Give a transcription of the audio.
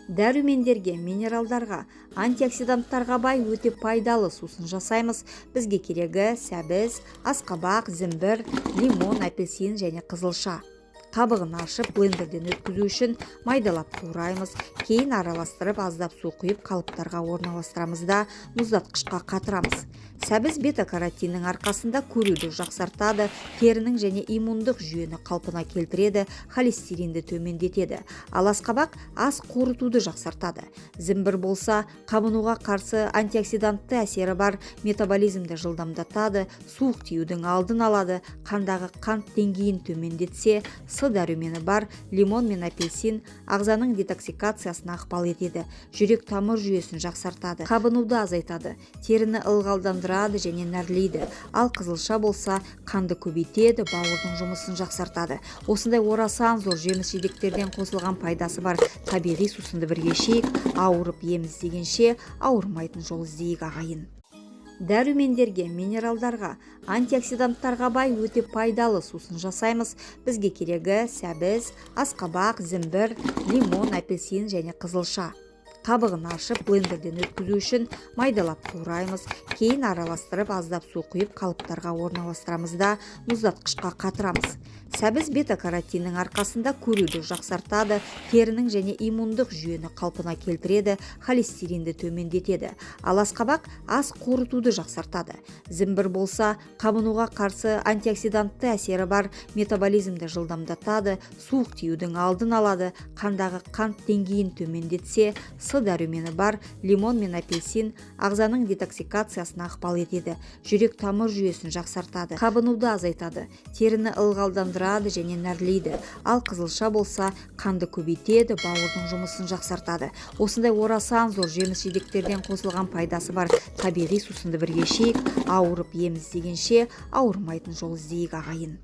Дәрумендерге, минералдарға, антиоксиданттарға бай өте пайдалы сусын жасаймыз. Бізге керегі: сәбіз, асқабақ, зімбір, лимон, апельсин және қызылша. Қабығын ашып, блендерден өткізу үшін майдалап тураймыз. Кейін араластырып, аздап су құйып, қалыптарға орналастырамыз да, мұздатқышқа қатырамыз. Сәбіз бета каротиннің арқасында көруді жақсартады, терінің және иммундық жүйені қалпына келтіреді, холестеринді төмендетеді. Ал асқабақ ас қорытуды жақсартады. Зімбір болса, қабынуға қарсы антиоксидантты әсері бар, метаболизмді жылдамдатады, суық тиюдің алдын алады, қандағы қант деңгейін төмендетсе, С дәрумені бар лимон мен апельсин ағзаның детоксикациясына ықпал етеді, жүрек тамыр жүйесін жақсартады, қабынуды азайтады, теріні ылғалдандырады және нәрлейді. Ал қызылша болса, қанды көбейтеді, бауырдың жұмысын жақсартады. Осындай орасан зор жеміс жидектерден қосылған пайдасы бар табиғи сусынды бірге ішейік. Ауырып ем іздегенше, ауырмайтын жол іздейік, ағайын. Дәрумендерге, минералдарға, антиоксиданттарға бай өте пайдалы сусын жасаймыз. Бізге керегі: сәбіз, асқабақ, зімбір, лимон, апельсин және қызылша. Қабығын ашып, блендерден өткізу үшін майдалап тураймыз. Кейін араластырып, аздап су құйып, қалыптарға орналастырамыз да, мұздатқышқа қатырамыз. Сәбіз бета каротиннің арқасында көруді жақсартады, терінің және иммундық жүйені қалпына келтіреді, холестеринді төмендетеді. Ал асқабақ ас қорытуды жақсартады. Зімбір болса, қабынуға қарсы антиоксидантты әсері бар, метаболизмді жылдамдатады, суық тиюдің алдын алады, қандағы қант деңгейін төмендетсе, С дәрумені бар лимон мен апельсин ағзаның детоксикациясына ықпал етеді, жүрек тамыр жүйесін жақсартады, қабынуды азайтады, теріні ылғалдандырады және нәрлейді. Ал қызылша болса, қанды көбейтеді, бауырдың жұмысын жақсартады. Осындай орасан зор жеміс жидектерден қосылған пайдасы бар табиғи сусынды бірге ішейік. Ауырып ем іздегенше, ауырмайтын жол іздейік, ағайын.